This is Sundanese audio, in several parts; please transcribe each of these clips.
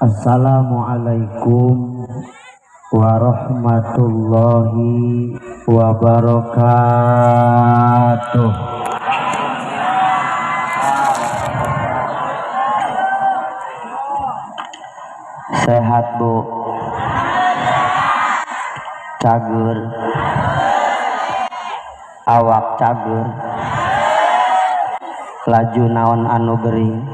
Assalamualaikum warahmatullahi wabarakatuh. Sehat Bu, cager, awak cager, laju naon anu gering.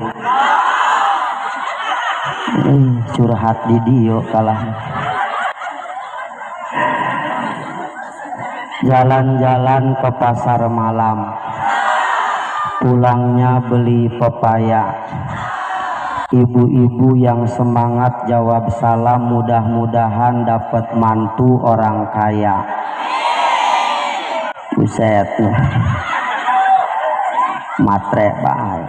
Curhat di dio kalah. Jalan-jalan ke pasar malam, pulangnya beli pepaya. Ibu-ibu yang semangat jawab salam, mudah-mudahan dapat mantu orang kaya. Buset, matre bae.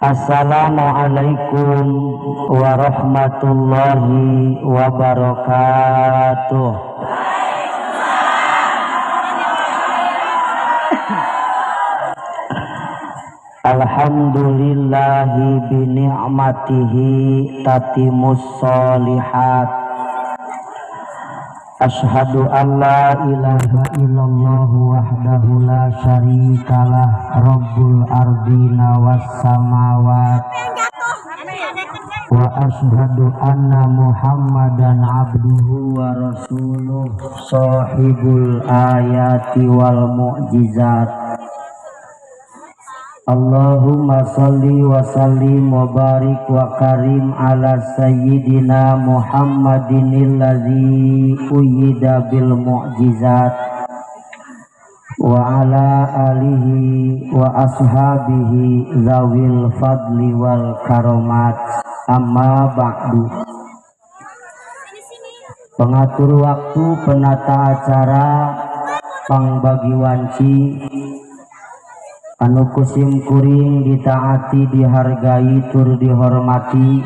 Assalamualaikum warahmatullahi wabarakatuh. Alhamdulillahi bini'matihi tatimus sholihat. Asyhadu an la ilaha illallah wahdahu la syarikalah rabbul ardina was samawat wa asyhadu anna muhammadan abduhu wa rasuluh sahibul ayati wal mu'jizat. Allahumma salli wa sallim wa barik wa karim ala sayyidina Muhammadin allazi uyyida bil mu'jizat wa ala alihi wa ashabihi zawil fadli wal karomat. Amma ba'du. Pengatur waktu, penata acara, pangbagi wanci, anu kusim kuring ditaati, dihargai, tur dihormati,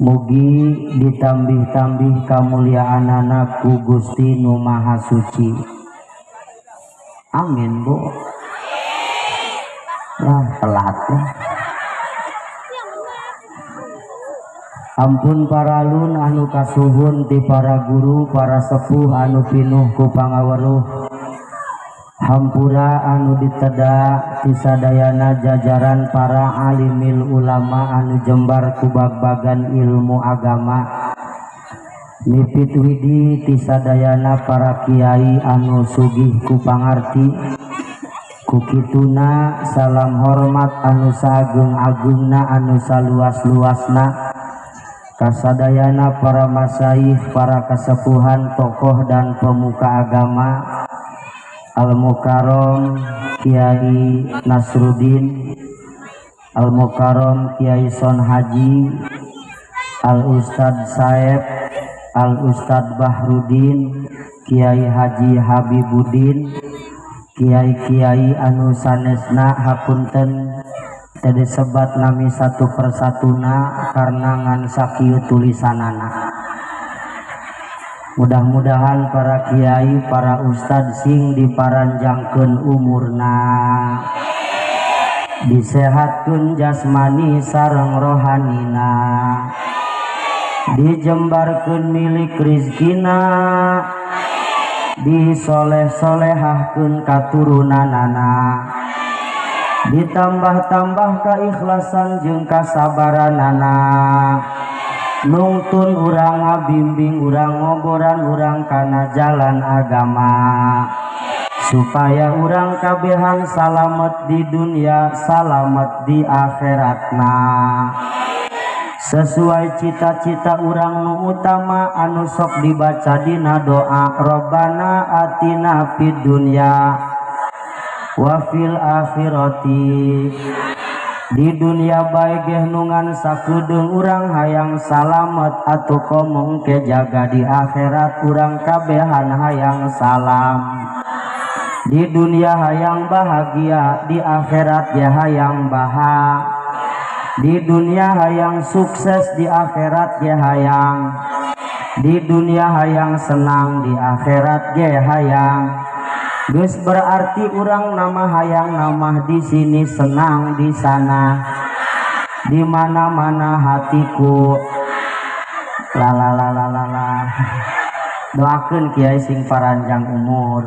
mugi ditambih-tambih kamuliaanana ku Gusti Nu Maha Suci. Amin Bu. Lah telat ya. Ampun paralun anu kasuhun ti para guru, para sepuh anu pinuh ku pangaweruh. Hampura anu diteda tisadayana jajaran para alimil ulama anu jembar kubagbagan ilmu agama. Mipit widi tisadayana para kiai anu sugih ku pangarti. Kukituna salam hormat anu sagung-agungna anu saluas-luasna kasadayana para masyayikh, para kesepuhan, tokoh dan pemuka agama. Al-Mukarram Kiai Nasruddin, Al-Mukarram Kiai Son Haji, Al-Ustad Saeb, Al-Ustad Bahrudin, Kiai Haji Habibuddin, Kiai-kiai anu sanesna hapunten teu disebat nami satu persatuna karena ngan sakieu tulisanana. Mudah-mudahan para kiai, para ustad sing diparanjangkeun umurna, disehatkeun jasmani sareng rohanina, dijembarkeun milik rizkina, disoleh-solehahkeun katurunanana, ditambah-tambah keikhlasan jeung kasabaranana. Nungtun urang ngabimbing, urang ngoboran urang kana jalan agama, supaya urang kabehan salamet di dunia, salamet di akhiratna, sesuai cita-cita urang nu utama anu sok dibaca dina doa Robbana atina fid dunya wa fil akhirati. Di dunia bae geh nungan sakedeung urang hayang salamet atuh komo engke jaga di akhirat urang kabehan hayang salam. Di dunia hayang bahagia, di akhirat ya hayang bahagia. Di dunia hayang sukses, di akhirat ge hayang. Di dunia hayang senang, di akhirat ge hayang. Geus berarti urang nama hayang nama di sini senang di sana, di mana-mana hatiku. La la la la la la. Doakeun kiai sing paranjang umur.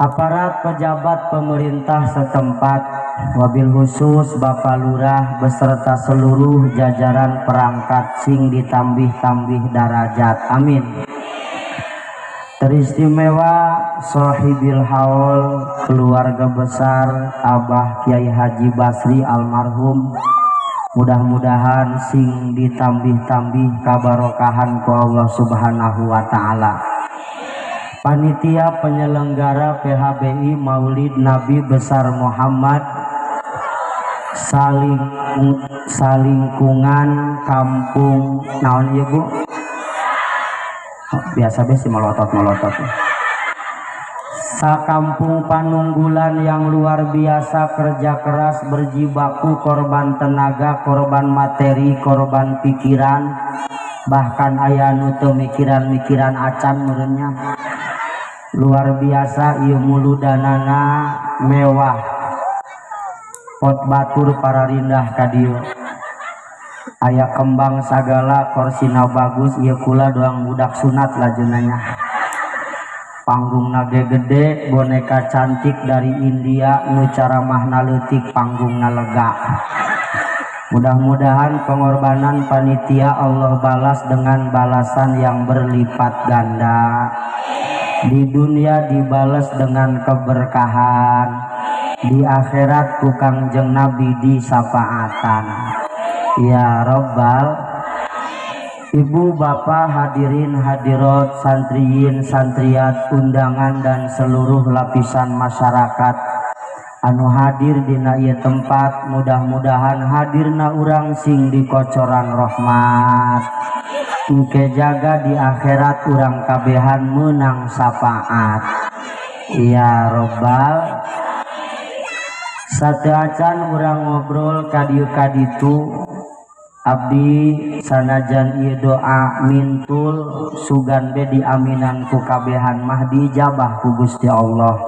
Aparat pejabat pemerintah setempat, wabil khusus Bapak Lurah beserta seluruh jajaran perangkat sing ditambih-tambih darajat. Amin. Teristimewa Sohibil Haul, keluarga besar Abah Kiai Haji Basri almarhum, mudah-mudahan sing ditambih-tambih kabarokahan ku Allah Subhanahu wa taala. Panitia penyelenggara PHBI Maulid Nabi Besar Muhammad salingkungan kampung naon ieu Bu? Oh, biasa be si melotot-melotot. Sakampung Panunggulan yang luar biasa kerja keras berjibaku, korban tenaga, korban materi, korban pikiran, bahkan aya nu teu mikiran-mikiran acan meureunnya. Luar biasa ieu muludanana mewah. Pot batur para rindah ka dieu. Aya kembang sagala korsina bagus ieu kula doang budak sunat lajunanya. Panggungna ge gede, boneka cantik dari India nu caramahna leutik panggungna lega. Mudah-mudahan pengorbanan panitia Allah balas dengan balasan yang berlipat ganda. Di dunia dibalas dengan keberkahan, di akhirat ku Kangjeng Nabi disafaatan. Ya Rabbal. Ibu bapak hadirin hadirat, santriyin santriat, undangan dan seluruh lapisan masyarakat anu hadir dina ieu tempat, mudah-mudahan hadirna urang sing dikocoran rahmat. Engke jaga di akhirat urang kabehan menang syafaat. Ya Rabbal. Sateuacan urang ngobrol ka dieu ka ditu, abdi sanajan ieu doa mintul sugan be diaminan ku kabehan mah diijabah ku Gusti Allah.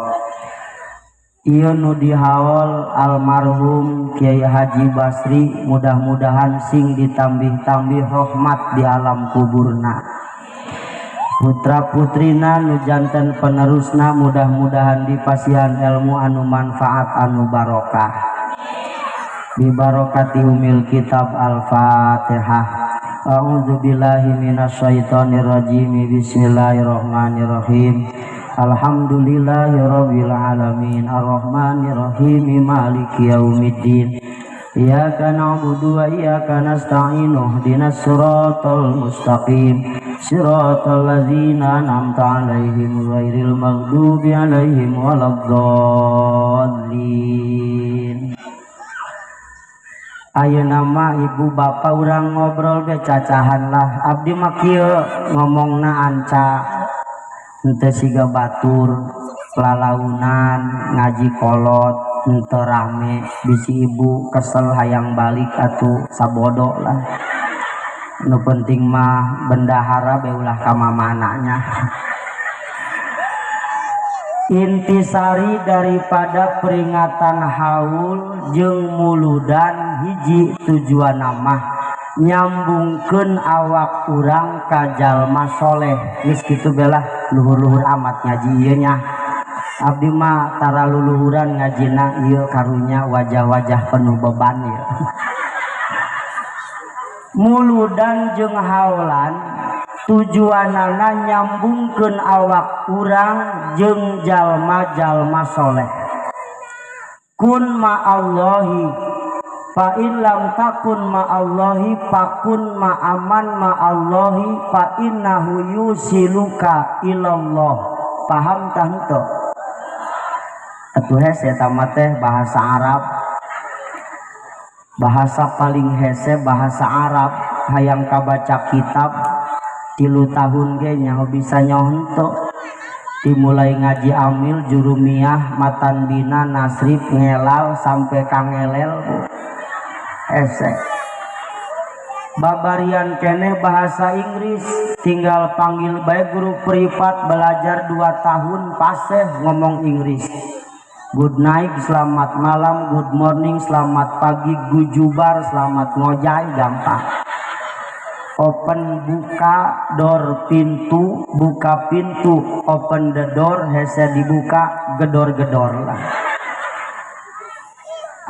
Ieu nu dihaol almarhum Kiai Haji Basri, mudah-mudahan sing ditambih-tambih rahmat di alam kuburna. Putra putrina nu janten penerusna mudah-mudahan dipasihan ilmu anu manfaat anu barokah. Bi barokati umil kitab Al-Fatihah. A'udzubillahi minasyaitonirrajim. Bismillahirrahmanirrahim. Alhamdulillahi rabbil alamin arrahmanirrahim maliki yaumiddin. Iyyaka na'budu wa iyyaka nasta'in ihdinas siratal mustaqim siratal ladzina an'amta 'alaihim ghairil maghdubi 'alaihim waladdallin. Ayeuna mah ibu bapak urang ngobrol be cacahan lah. Abdi mah kieu ngomongna anca henteu siga batur lalaunan ngaji kolot henteu rame, bisi ibu kesel hayang balik atuh sabodo lah. Nu penting mah bendahara be ulah ka mamananya. Intisari daripada peringatan haul jeung muludan hiji tujuan mah nyambungkeun awak urang ka jalma soleh. Geus kitu belah luhur-luhur amat ngaji ieu nya. Abdi mah tara luluhuran ngajina ieu karunya wajah-wajah penuh beban ieu. Muludan jeung haulan tujuanana nyambungkeun awak urang jeung jalma-jalma soleh. Kun ma'allahi fa in lam takun ma'allahi fakun ma'aman ma'allahi fa innahu yusiluka ilallah. Paham tah henteu? Atuh hese eta mah teh bahasa Arab. Bahasa paling hese bahasa Arab. Hayang kabaca kitab 3 tahun ge nyaho bisa nyaho henteu. Dimulai ngaji amil, jurumiyah, matan bina, nasrib, ngelal sampai kangelel hese. Babarian keneh bahasa Inggris. Tinggal panggil baik guru privat belajar 2 tahun paseh ngomong Inggris. Good night, selamat malam, good morning, selamat pagi, gujubar, selamat ngojay, gampang. Open buka door pintu, buka pintu, open the door, hese dibuka, gedor-gedor lah.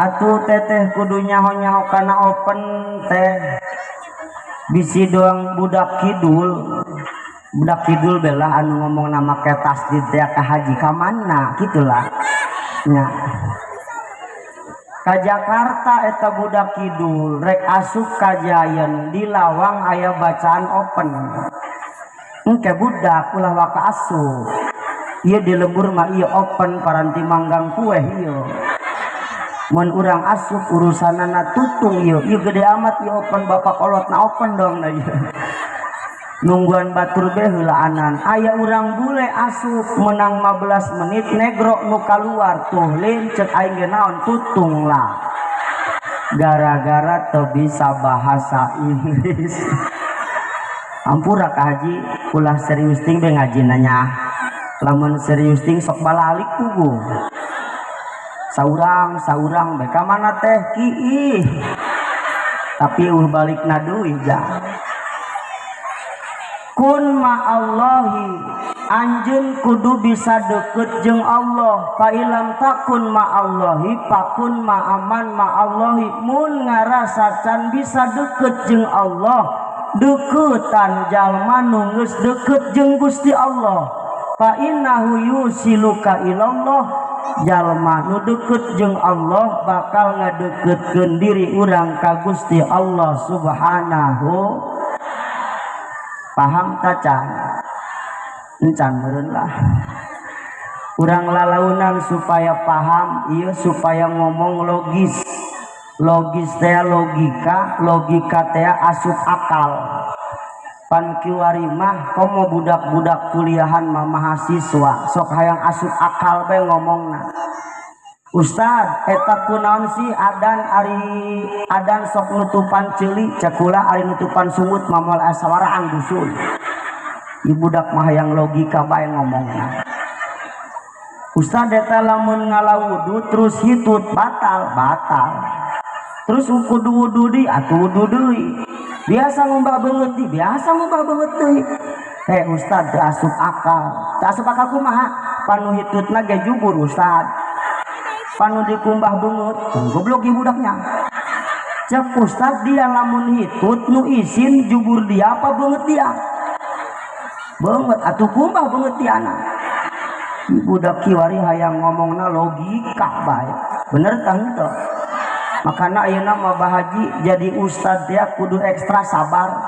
Atuh teteh kudu nyaho-nyaho kana open teh. Bisi doang budak kidul belah anu ngomong nama ke tasdid teh ka haji ka mana gitulah nya. Ka Jakarta eta budak kidul rek asup ka Giant di lawang aya bacaan open. Engke budak ulah waka asup. Ieu di lembur mah ieu open paranti manggang kue ieu. Mun urang asup urusanana tutung ieu, ieu gede amat ieu open bapak kolot na open dong na ieu. Nungguan batur be heulaanan. Aya urang bule asup menang 15 menit negro nu kaluar tuh lin cek aing ge naon tutung lah. Gara-gara teu bisa bahasa Inggris. Ampura ka haji ulah serius ting be ngajina nya. Lamun serius ting sok balalik puguh. Saurang bae ka mana teh kiih. Tapi eueuh balikna deui ja. Kun ma'allahi, anjeun kudu bisa deket jeung Allah. Fa ilam takun ma'allahi fakun ma'aman ma'allahi. Mun ngarasa can bisa deket jeung Allah, deketan jalma nu geus deket jeung Gusti Allah. Fa innahu yusiluka ilallah. Jalma nu deket jeung Allah bakal ngadeketkeun diri urang ka Gusti Allah Subhanahu. Paham ta can? Encan meureun lah. Urang lalaunan supaya paham ieu supaya ngomong logis. Logis teh logika, logika teh asup akal. Pan kiwari mah komo budak-budak kuliahan mah mahasiswa sok hayang asup akal bae ngomongna. Ustad eta kunaon sih adan ari adan sok nutupan ceuli cek kula ari nutupan sungut mah moal aya sawaraan dusun. Ieu budak mah hayang logika bae ngomongna. Ustad eta lamun ngalawudu terus hitut batal, batal. Terus kudu wudu deui atuh wudu deui. Biasa ngumbah beungeut deui, biasa ngumbah beungeut deui. Heh ustad teu asup akal. Teu asup akal kumaha? Panu hitutna ge jubur ustad. Panu dikumbah beungeut, goblok ieu budaknya. Cek ustad dia lamun hitut nu isin jubur dia apa beungeut dia? Beungeut atuh kumbah beungeut diana. Budak kiwari hayang ngomongna logika bae. Bener tah henteu? Makana ayeuna mah Bah Haji jadi ustad dia kudu ekstra sabar.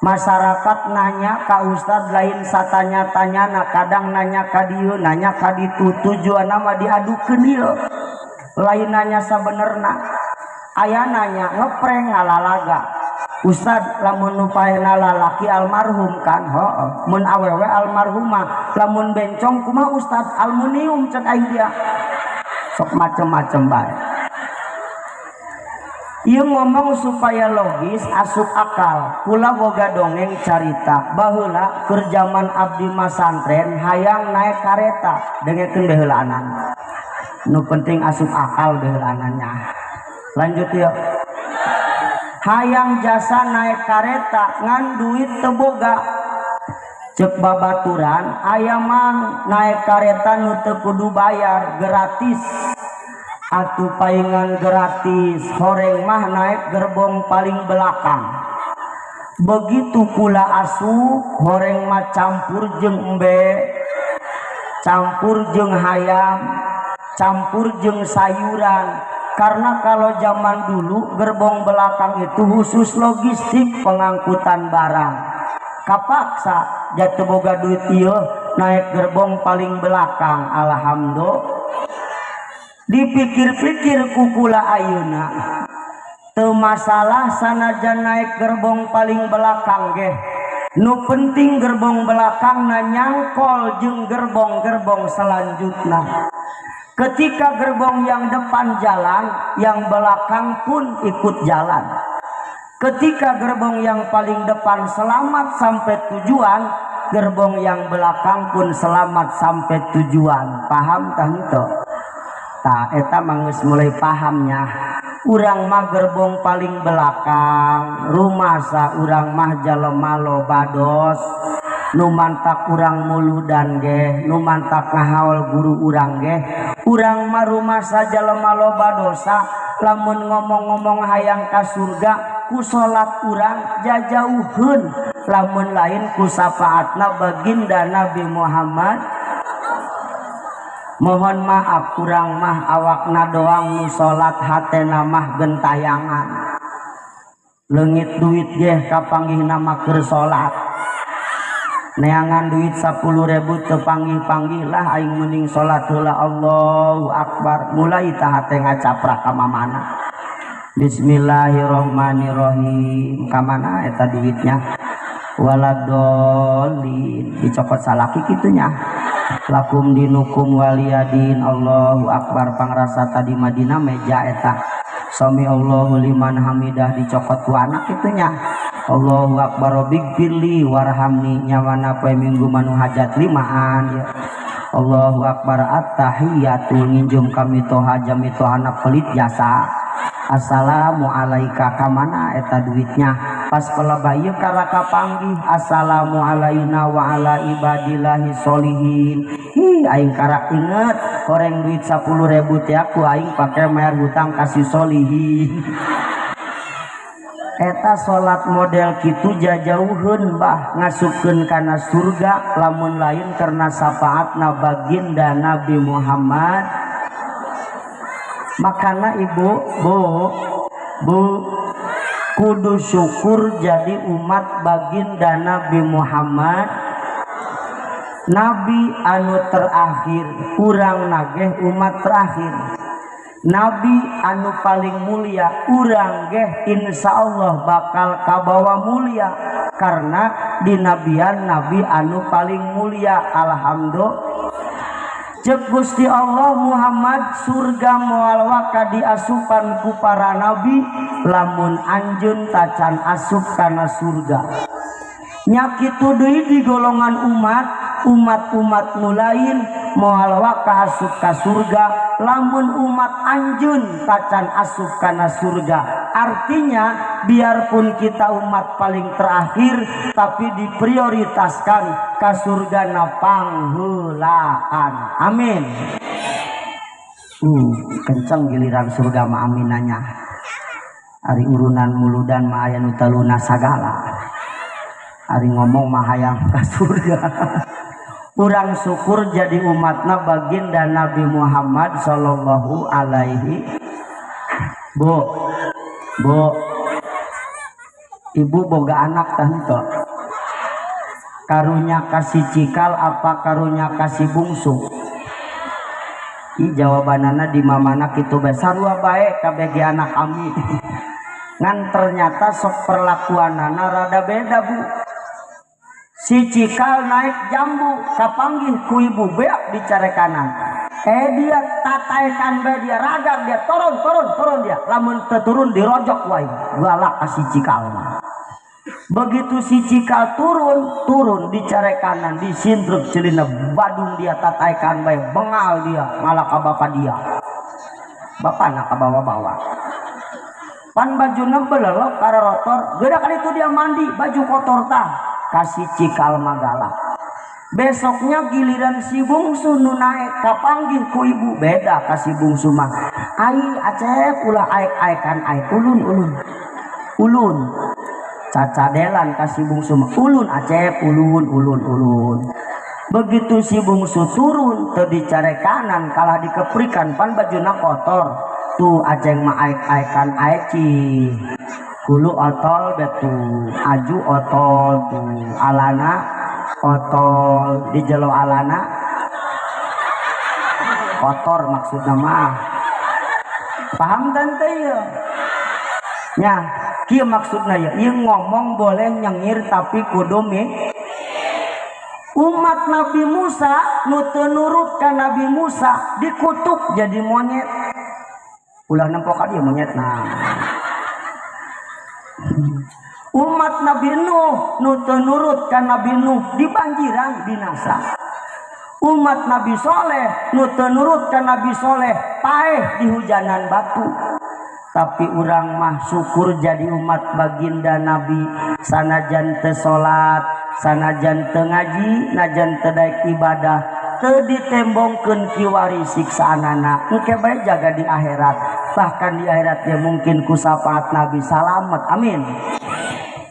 Masyarakat nanya ka ustad lain satanya-tanyana, kadang nanya ka dieu, nanya ka ditu, tujuanna mah diadukeun ieu. Lain nanya sabenerna. Aya nanya ngeprank ngalalaga. Ustad lamun nu paehna lalaki almarhum kan, heuh. Mun awewe almarhumah, lamun bencong kumaha ustad aluminium cek aing dia. Sok macem-macem bae. Ieu ngomong supaya logis asup akal. Kula boga dongeng carita baheula keur jaman abdi masantren hayang naik kareta dengekeun baheulaanan. Nu penting asup akal baheulaanannya. Lanjut yuk. Hayang jasa naik kareta ngan duit teu boga. Cek babaturan aya mang naik kareta nu teu kudu bayar gratis. Atuh paingan gratis horeng mah naik gerbong paling belakang. Begitu kula asup horeng mah campur jeung embe, campur jeung hayam, campur jeung sayuran. Karena kalau zaman dulu gerbong belakang itu khusus logistik pengangkutan barang. Kapaksa jatuh boga duit ieu naik gerbong paling belakang. Alhamdulillah. Dipikir-pikir kukula ayeuna teu masalah sanajan naik gerbong paling belakang ge. Nu penting gerbong belakang na nyangkol jeung gerbong-gerbong selanjutna. Ketika gerbong yang depan jalan, yang belakang pun ikut jalan. Ketika gerbong yang paling depan selamat sampai tujuan, gerbong yang belakang pun selamat sampai tujuan. Paham tah henteu? Tah eta mah geus mulai pahamnya. Urang mah gerbong paling belakang, rumasa urang mah jalema loba dos. Nu mantak urang muludan ge, nu mantak ngahaul guru urang ge. Urang mah rumasa jalema loba dosa, lamun ngomong-ngomong hayang ka surga ku salat urang jajauheun, lamun lain ku syafaatna baginda Nabi Muhammad. Mohon maaf urang mah awakna doang nu salat, hatena mah gentayangan. Leungit duit ge kapanggihna mah keur salat. Neangan duit 10.000 teu panggih-panggih lah, aing mending salat heula. Allahu akbar, mulai tah hate ngacaprak ka mamana. Bismillahirrahmanirrahim, ka mana eta duitnya? Waladolin, dicokot salaki kitunya. Lakum dinukum waliyadin. Allahu akbar, pangrasa tadi Madinah meja eta. Sami Allahu liman hamidah, dicokot ku anak kitunya. Allahu akbar, rabbighfirli warhamni, nyawana poe minggu manu hajat limaan ya. Allahu akbar, attahiyatu, nginjum kami toha jami tohana pelit jasa. Assalamu alaika, kamana eta duitnya? Pas pelebah ieu karaka panggih, assalamu alaina wa ala ibadillahi sholihin. Hi aing karak inget horeng duit 10.000 teh aku aing pake bayar hutang kasih sholihin. Eta salat model kitu jajauheun bah, ngasupkeun kana surga lamun lain karena syafaatna baginda Nabi Muhammad. Makana ibu, bu, bu, kudu syukur jadi umat baginda Nabi Muhammad. Nabi anu terakhir, urang nageh umat terakhir. Nabi anu paling mulia, urang geh insya Allah bakal kabawa mulia karena dinabian Nabi anu paling mulia. Alhamdulillah. Cek Gusti Allah Muhammad surga moal waka diasupan ku para nabi lamun anjeun tacan asup kana surga. Nya kitu deui di golongan umat, umat-umat nu lain moal waka asup ka surga lamun umat anjeun tacan asup kana surga. Artinya biarpun kita umat paling terakhir tapi diprioritaskan ka surga na pangheulaan. Amin. Kenceng giliran surga mah aminanya. Ari urunan muludan mah aya nu taluna sagala. Ari ngomong mah hayang ka surga. Urang syukur jadi umatna baginda Nabi Muhammad sallallahu alaihi. Bu, bu, ibu boga anak tah henteu? Karunya kasih cikal apa karunya kasih bungsu? Ih jawabanana di mamana kitu bae, sarua bae kabeh ge anak kami. Ngan ternyata sok perlakuanana rada beda bu. Si cikal naik jambu kapanggih ku ibu beak dicarekanan. Dia tataekan bae dia ragam dia turun turun turun dia. Lamun teu turun dirojok wae galak ka si cikal mah. Begitu si cikal turun turun dicarekanan disindruk celina badung dia tataekan bae bengal dia ngalah ka bapa dia. Bapana ka bawa-bawa. Pan bajuna belelok karotor, geura kali itu dia mandi baju kotor tah. Kasih cikal magala. Besoknya giliran si bungsu nu naek kapanggih ku ibu beda kasih bungsu mah. Ai acep ulah aek-aekan aek ulun ulun. Ulun. Cacadelan kasih bungsu mah ulun acep ulun ulun ulun. Begitu si bungsu turun teu dicarekanan kalah dikeprikan pan bajuna kotor. Tuh aceng mah aek-aekan aek cih. Kulu otol betu, aju otol tuh, alana otol, di jelo alana kotor maksudna mah. Paham tante ya? Nya, kieu maksudna ya, ieu ngomong boleh nyengir tapi kudu Umat Nabi Musa nu teu nurut ka Nabi Musa dikutuk jadi monyet. Ulah nempo ka dieu monyet nah. Umat Nabi Nuh nu teu nurut ka Nabi Nuh dibanjiran binasa. Umat Nabi Soleh nu teu nurut ka Nabi Soleh paeh di hujanan batu. Tapi urang mah syukur jadi umat baginda Nabi, sanajan teu salat, sanajan teu ngaji, najan teu daek ibadah, teu ditembongkeun kiwari siksaanana. Engke bae jaga di akhirat. Bahkan di akhirat ya mungkin ku syafaat Nabi salamet. Amin.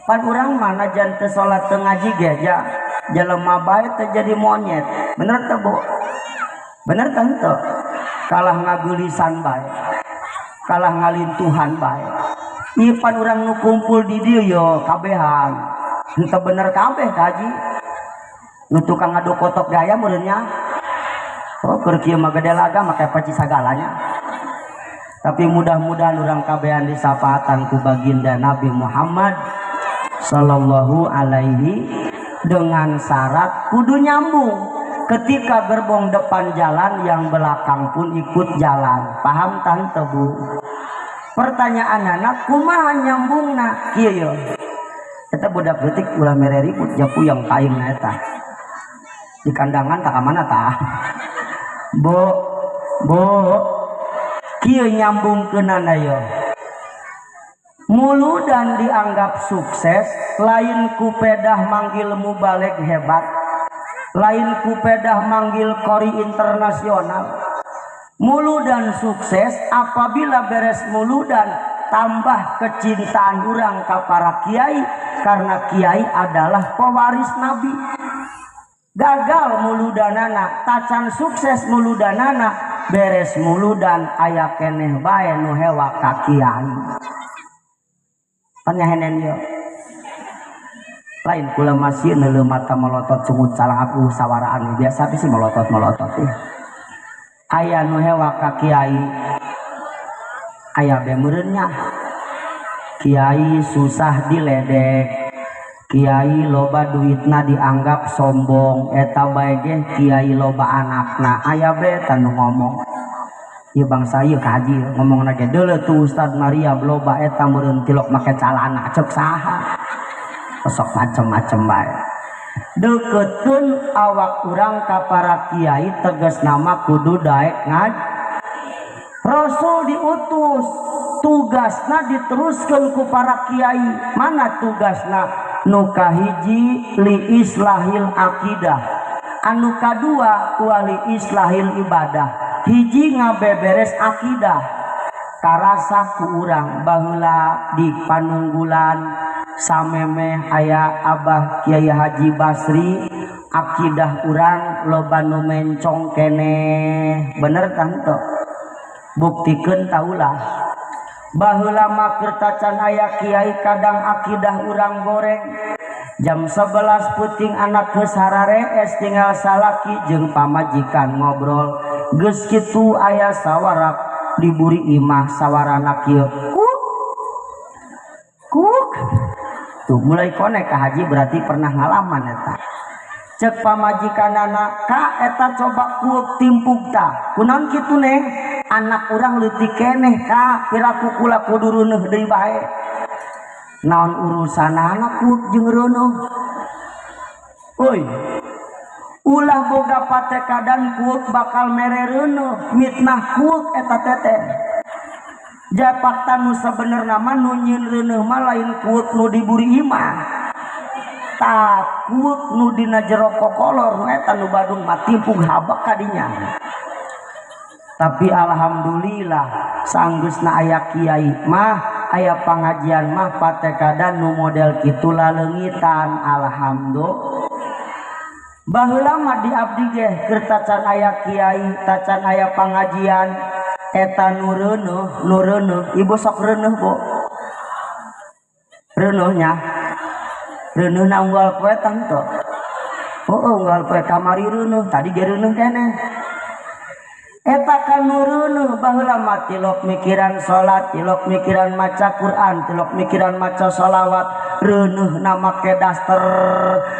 Pan urang mah najan teu salat teu ngaji ge ja jelema bae teu jadi monyet. Bener teu, Bu? Bener teu henteu? Kalah ngagulisan bae. Kalah ngalintuhan bae. Ieu pan urang nu kumpul di dieu yo kabehan. Henteu bener kabeh ka haji. Nu tukang ngadu kotok gaya meureun nya. Oh, keur kieu mah gede laga make paci sagalanya. Tapi mudah-mudahan urang kabehan disafaatan ku baginda Nabi Muhammad sallallahu alaihi, dengan syarat kudu nyambung. Ketika gerbong depan jalan, yang belakang pun ikut jalan. Paham tante bu? Pertanyaan anak, kumaha nyambungna? Kieu yo. Eta budak leutik ulah mere ribut japu yang kaingna eta. Di kandangan tak mana tah? Bu, bu, kieu nyambungkeunana yo. Muludan dianggap sukses, lain ku pedah manggil mubalig hebat, lain ku pedah manggil kori internasional. Muludan sukses apabila beres muludan tambah kecintaan orang ka para kiai, karena kiai adalah pewaris nabi. Gagal muludanana, tacan sukses muludanana, beres muludan aya keneh bae nu hewa ka kiai. Panyahenen yo. Lain kula masih neuleuh mata melotot sungut salah aku sawaraan biasa sih melotot-melotot ya. Aya nu hewa ka kiai, aya be meureun nya. Kiai susah diledek, kiai loba duitna dianggap sombong, eta bae ge kiai loba anakna, aya be eta nu ngomong. Ieu bangsa ieu ka haji ngomongna ge deuleu tuh Ustad Maria loba eta meureun tilok make calana, cek saha. Sok macem-macem bae. Deketkeun awak urang ka para kiai tegas nama kudu daek ngaji. Rasul diutus, tugasna diteruskeun ku para kiai. Mana tugasna? Nu kahiji li islahil akidah, anu kadua wali islahil ibadah. Hiji ngabeberes akidah. Karasa ku urang baheula di panunggulan samemeh aya Abah Kiai Haji Basri, akidah urang loba nu mencong keneh. Bener tah henteu? Buktikeun taulah. Baheula mah keur tacan aya kiai kadang akidah urang goreng. Jam 11 puting anak geus hararees tinggal salaki jeung pamajikan ngobrol. Geus kitu aya sawarak diburi imah sawarana kieu. Kuk. Kuk. Tuh mulai konek ka haji berarti pernah ngalaman eta. Cek pamajikanana, ka eta coba kuuk timpuk tah. Kunaon kitu neng? Anak urang leutik keneh ka, piraku kula kudu reuneuh deui bae. Naon urusanana kuuk jeung reuneuh? Euy. Ulah boga patekadan kuuk bakal mere reuneuh, mitnah kuuk eta teteh. Japakta nu sabenerna mah nu nyieun reuneuh mah lain kuuk nu diburi imah. Takut nu dina jero kokolor nu eta nu badung mah timpung habak kadinya. Tapi alhamdulillah sanggeusna aya kiai mah, aya pangajian mah patekadan nu model kitu laleungitan, alhamdulillah. Baheula mah di abdi ge keur tacan aya kiai, tacan aya pangajian, eta nu reuneuh, nu reuneuh, ibu sok reuneuh, Bu. Reuneuhnya. Reuneuh na unggal poe tah henteu? Oh, unggal poe kamari reuneuh, tadi ge reuneuh keneh. Eta kan nu reuneuh baheula mah tilok mikiran salat, tilok mikiran maca Quran, tilok mikiran maca sholawat, reuneuh na make daster,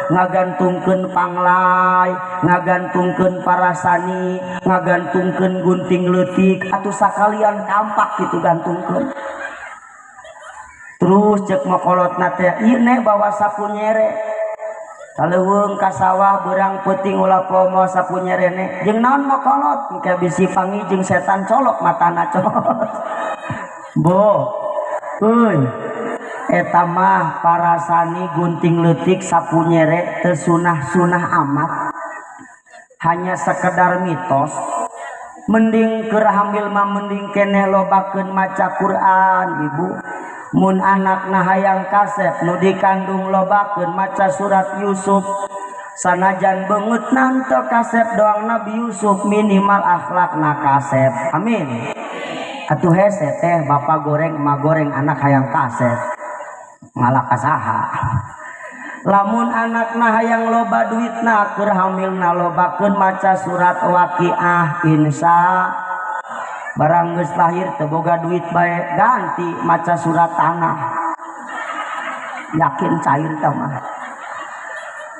ngagantungkeun panglai, ngagantungkeun parasani, ngagantungkeun gunting leutik, atuh sakalian kampak kitu gantungkeun. Terus cek mokolotna teh ieu ne bawa sapu nyere. Kaleuweung ka sawah beurang peuting ulah pomo sapu nyerene. Jeung naon mokolot engke bisi pangi jeung setan colok matana colok. Bo. Euy. Eta mah parasani gunting leutik sapu nyere teu sunah-sunah amat. Hanya sekedar mitos. Mending keur hamil mah mending keneh lobakeun maca Quran ibu. Mun anakna hayang kasep nu dikandung lobakeun maca surat Yusuf. Sanajan beungeutna teu kasep doang Nabi Yusuf minimal akhlakna kasep. Amin. Atuh hese teh bapak goreng emak goreng anak hayang kasep. Ngalah ka saha. Lamun anakna hayang loba duitna keur hamilna lobakeun maca surat Waqiah insya. Barang geus lahir teu boga duit bae ganti maca surat tanah. Yakin cair teh mah.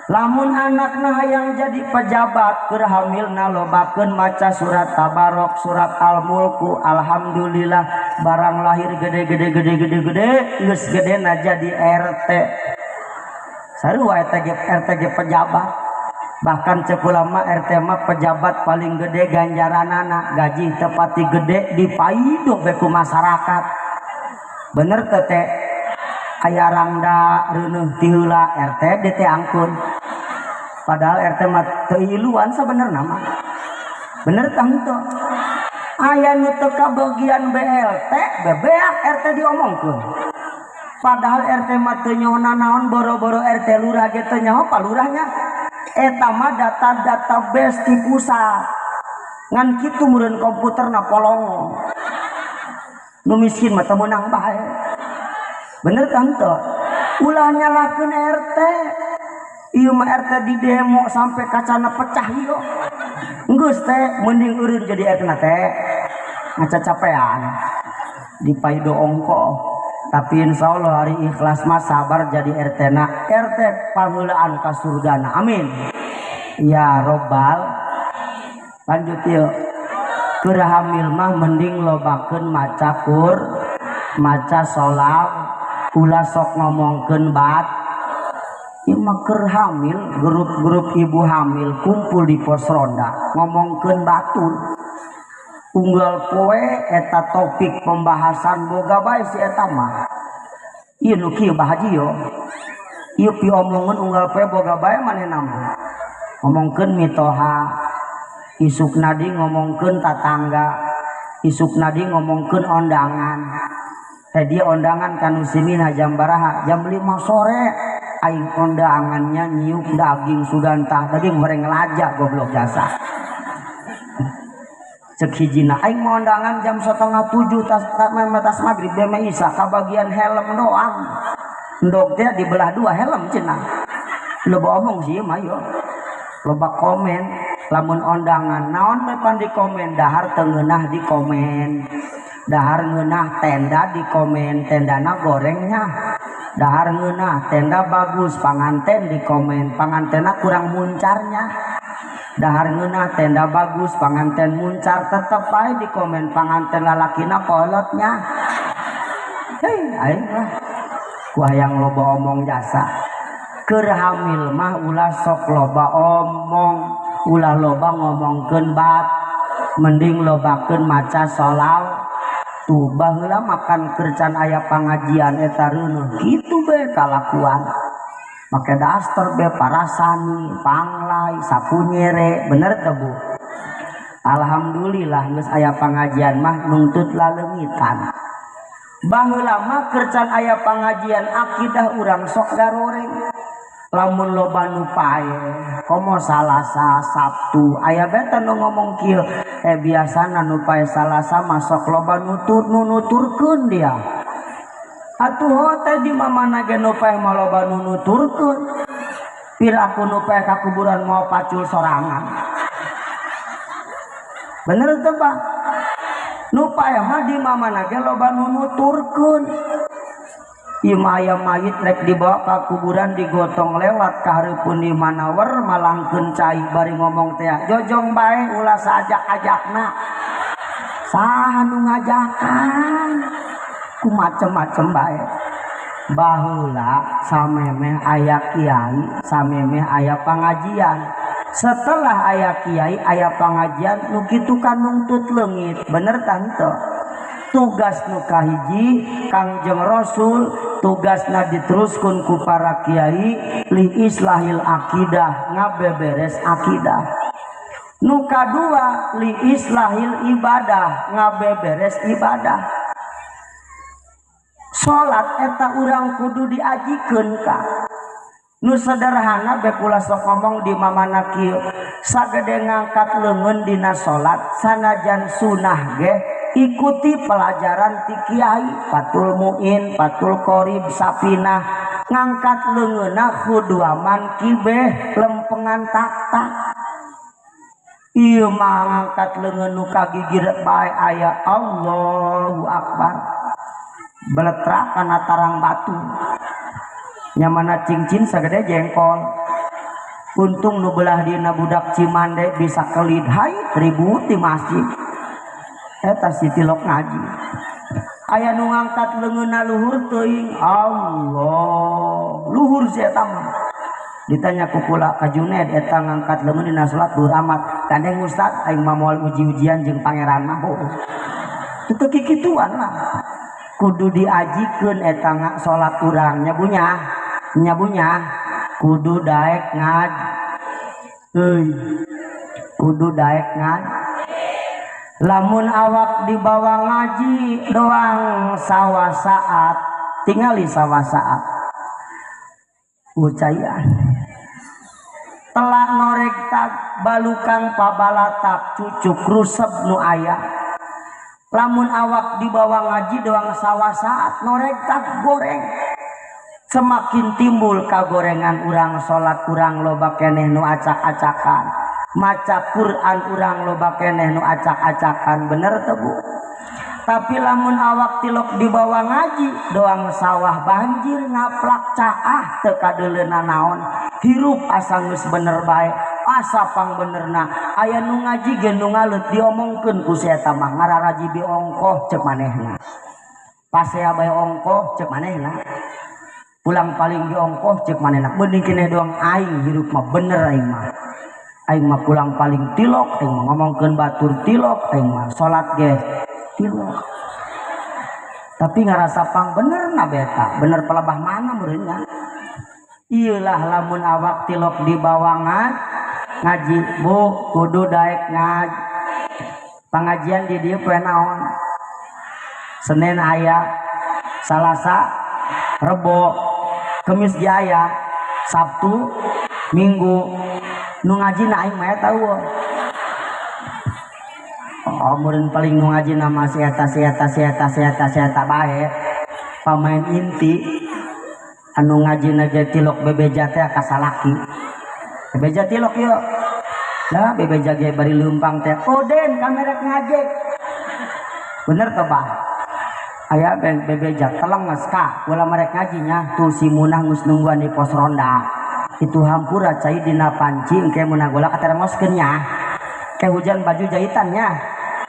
Lamun anakna hayang jadi pejabat keur hamilna lobakeun maca surat Tabarok, surat Al-Mulku. Alhamdulillah barang lahir gede gede gede gede gede geus gedena jadi RT. Sarua eta ge RT ge pejabat. Bahkan cek ulama RT mah pejabat paling gede ganjaranana, gaji tepati gede dipaido be ku masyarakat. Bener teu teh? Aya rangda reuneuh ti heula RT DT angkun. Padahal RT mah teu iluan sabenerna mah. Bener tah henteu? Aya nu teu kabagian BLT, bebeak RT diomongkeun. Padahal RT mah teu nyaho nanaon, boro-boro RT lurah ge teu nyaho palurahnya. Eta mah data-data base ti pusat. Ngan kitu meureun komputerna polongo. Nu miskin mah teu meunang bae. Bener kan teu? Ulah nyalahkeun RT. Ieu mah RT di demo sampai kacana pecah ieu. Geus teh mending eureun jadi RT na teh. Ngacacapean. Dipaido ongko. Tapi insya Allah hari ikhlas mah sabar jadi RT na. RT pangeulaan ka surgana. Amin. Ya robbal. Lanjut yuk. Keur hamil mah mending lobakeun maca kur, maca sholawat, ulah sok ngomongkeun bat. Ieu mah keur hamil, grup-grup ibu hamil kumpul di pos ronda ngomongkeun batur. Unggal poe eta topik pembahasan boga bae si eta mah. Ieu nu kieu Bah Haji yo. Ieu piomongeun unggal poe boga bae manehna mah. Ngomongkeun mitoha, isukna di ngomongkeun tatangga, isukna di ngomongkeun ondangan. Teh dia ondangan ka nu simina jam baraha? Jam 5 sore. Aing ondangannya nyiuk daging sugantah, daging goreng lajak goblok jasa. Cek hijina aing mau ondangan jam 6:30 tas tas maghrib beme isa kabagian helm doang. Ndog teh dibelah dua helm cenah. Loba omong sih mah yo. Loba komen lamun ondangan naon we pan di komen dahar teu ngeunah di komen. Dahar ngeunah tenda di komen, tendana gorengnya. Dahar ngeunah tenda bagus panganten di komen, pangantena kurang muncarnya. Dahar ngeunah tenda bagus panganten muncar tetep bae di komen panganten lalakina kolotnya. Hei aing lah ku hayang loba omong jasa. Keur hamil mah ulah sok loba omong, ulah loba ngomongkeun bat, mending lobakeun maca sholawat. Tuh baheula makan kercan aya pangajian eta reuneuh kitu be kalakuan. Make daster be parasani, panglai, sapu nyere, bener teu Bu? Alhamdulillah geus aya pangajian mah nungtut laleungitan. Baheula mah kercan aya pangajian akidah urang sok garoreng. Lamun loba nu pae, komo Salasa, Sabtu, aya beta nu ngomong kieu, biasana nu pae Salasa mah sok loba nutur nu nuturkeun dia. Atuh teh di mamana ge nu pae mah loba nu nuturkeun. Piraku nu pae ka kuburan mau pacul sorangan. Bener teu Pak? Nu pae mah di mamana ge loba nu nuturkeun. Ieu mah aya mayit rek dibawa ka kuburan digotong lewat ka hareupeun di manawer malangkeun cai bari ngomong teh jojong bae ulah saajak-ajakna. Saha nu ngajakan? Ku macem-macem bae. Baheula samemeh aya kiai, samemeh aya pangajian. Setelah aya kiai, aya pangajian nu kitu kan nungtut leungit. Bener tante? Tugas nu kahiji Kangjeng Rasul tugasna diteruskeun ku para kiai li islahil akidah, ngabeberes akidah. Nu kadua li islahil ibadah, ngabeberes ibadah. Salat eta urang kudu diajikeun ka. Nu sederhana be kula sok ngomong di mamana kieu, sagede ngangkat leungeun dina salat sanajan sunah ge ikuti pelajaran ti kiai Fathul Muin, Fathul Qorib, Safinah, ngangkat leungeunna khuduaman kibeh lempengan tak-tak. Ieu mah ngangkat leungeun nu kagigir bae aya Allahu Akbar. Beletrak kana tarang batu. Nyamana cincin sagede jengkol. Untung nu belah dina budak Cimande bisa kelid hai ribut di masjid. Eta si tilok ngaji. Aya nu ngangkat leungeunna luhur teuing Allah. Luhur si eta mah. Ditanya ku kula ka Juned eta ngangkat leungeun dina salat luhur amat. Gandeng ustad aing mah moal uji-ujian jeung pangeran mah. Teu kikituan lah. Kudu diajikeun eta salat urang nya bunya. Nya bunya kudu daek ngaji. Euy. Kudu daek ngaji. Lamun awak dibawa ngaji doang sawah saat, tingali sawah saat. Ucayan. Telak norek tak balukang pabalatak cucuk rusep nu aya. Lamun awak dibawa ngaji doang sawah saat norek tak goreng. Semakin timbul kagorengan urang salat urang loba keneh nu acak-acakan. Maca Quran urang loba keneh nu acak-acakan, bener teu Bu? Tapi lamun awak tilok dibawa ngaji doang sawah banjir ngaplak caah teu kadeuleuna naon, hirup asa geus bener bae, asa pang benerna. Aya nu ngaji ge nu ngaleut diomongkeun ku si eta mah ngararaji bi ongkoh ceuk manehna. Pasea bae ongkoh ceuk manehna. Pulang paling di ongkoh ceuk manehna. Mending keneh doang aing hirup mah bener aing mah. Aing mah pulang paling tilok, aing mah ngomongkeun batur tilok, aing mah salat ge tilok. Tapi ngarasa pang bener na beta, bener pelebah mana meureunnya. Ieulah lamun awak tilok dibawangan ngaji, Bu, kudu daek ngaji. Pangajian di dieu poe naon? Senin aya, Salasa, Rebo, Kemis ge aya, Sabtu, Minggu. Nu ngaji na aing mah eta eueuh. Oh, meureun paling nu ngaji na mah si eta si eta si eta si eta si eta bae. Pamain inti anu ngaji na ge tilok bebeja teh ka salaki. Bebeja tilok yeuh. Lah bebeja ge bari leumpang teh. Oden kamerek ngajek. Bener teh bah? Aya bebeja teleng geus ka, ulah merek ngajinya tuh si Munah geus nungguan di pos ronda. Itu hampura cai dina panci engke meunang gola katermoskeun nya. Ke hujan baju jahitannya.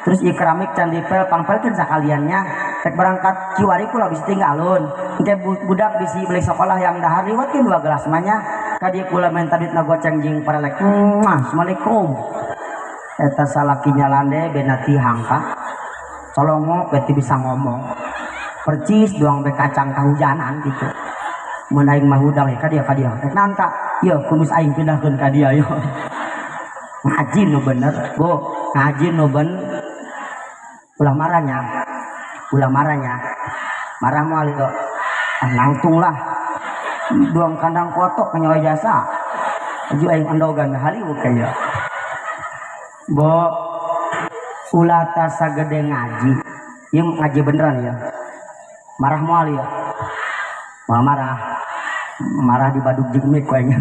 Terus ieu keramik can dipel pangpelkeun sakaliannya. Rek berangkat kiwari kula bisi tinggalun. Engke budak bisi beli sekolah yang dahar liwatkeun 2 gelas mah nya. Ka dieu kula menta duitna goceng jeung parelek. Assalamualaikum. Eta salakinya lande benati hangka. Colongo beti bisa ngomong. Percis doang be kacang kahujanan gitu. Mun aing mah hudang ya ka dia ka dia. Rek naon ka? Yeuh kumis aing pindahkeun ka dia yeuh. Ngaji nu bener, Bu. Ngaji nu bener. Ulah marahnya. Ulah marahnya. Marah moal ieu. Ah nangtung lah. Buang kandang kotok nyawa jasa. Aju aing andogan haliweuh ka ieu. Bu, ulah tasagede ngaji. Ieu ngaji beneran ya. Marah moal ieu. Moal marah. Marah di baduk jengmik kayaknya.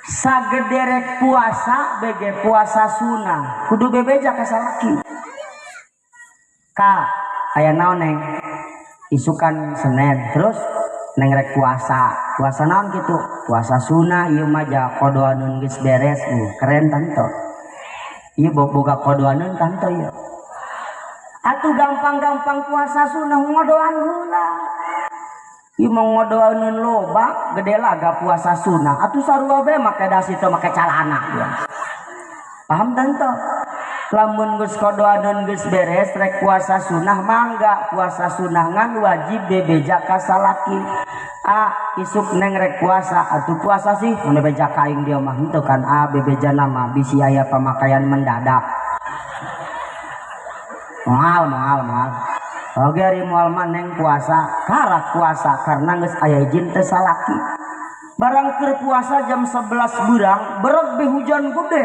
Sagederek puasa bege puasa sunah kudu bebeja ka salaki. Ka aya naon neng? Isukan Senin terus neng rek puasa. Puasa naon kitu? Puasa sunah ieu mah ja kodoanun geus beres. Keren tanto. Ieu boga kodoanun tanto ieu. Atuh gampang-gampang puasa sunah ngodoan heula. Ieu mah ngodoaneun loba gede laga puasa sunah atuh sarua bae make dasi teu make calana. Paham tante? Lamun geus kodoaneun geus beres rek puasa sunah mangga puasa sunah ngan wajib bebeja ka salaki. A isuk neng rek puasa atuh puasa sih mun bebeja ka aing dia mah henteu kan a bebejana mah bisi aya pamakaian mendadak. Moal moal moal. Oge ari moal mah neng puasa karak puasa karena geus aya izin teh salaki. Barang keur puasa jam 11 beurang bereg be hujan gede.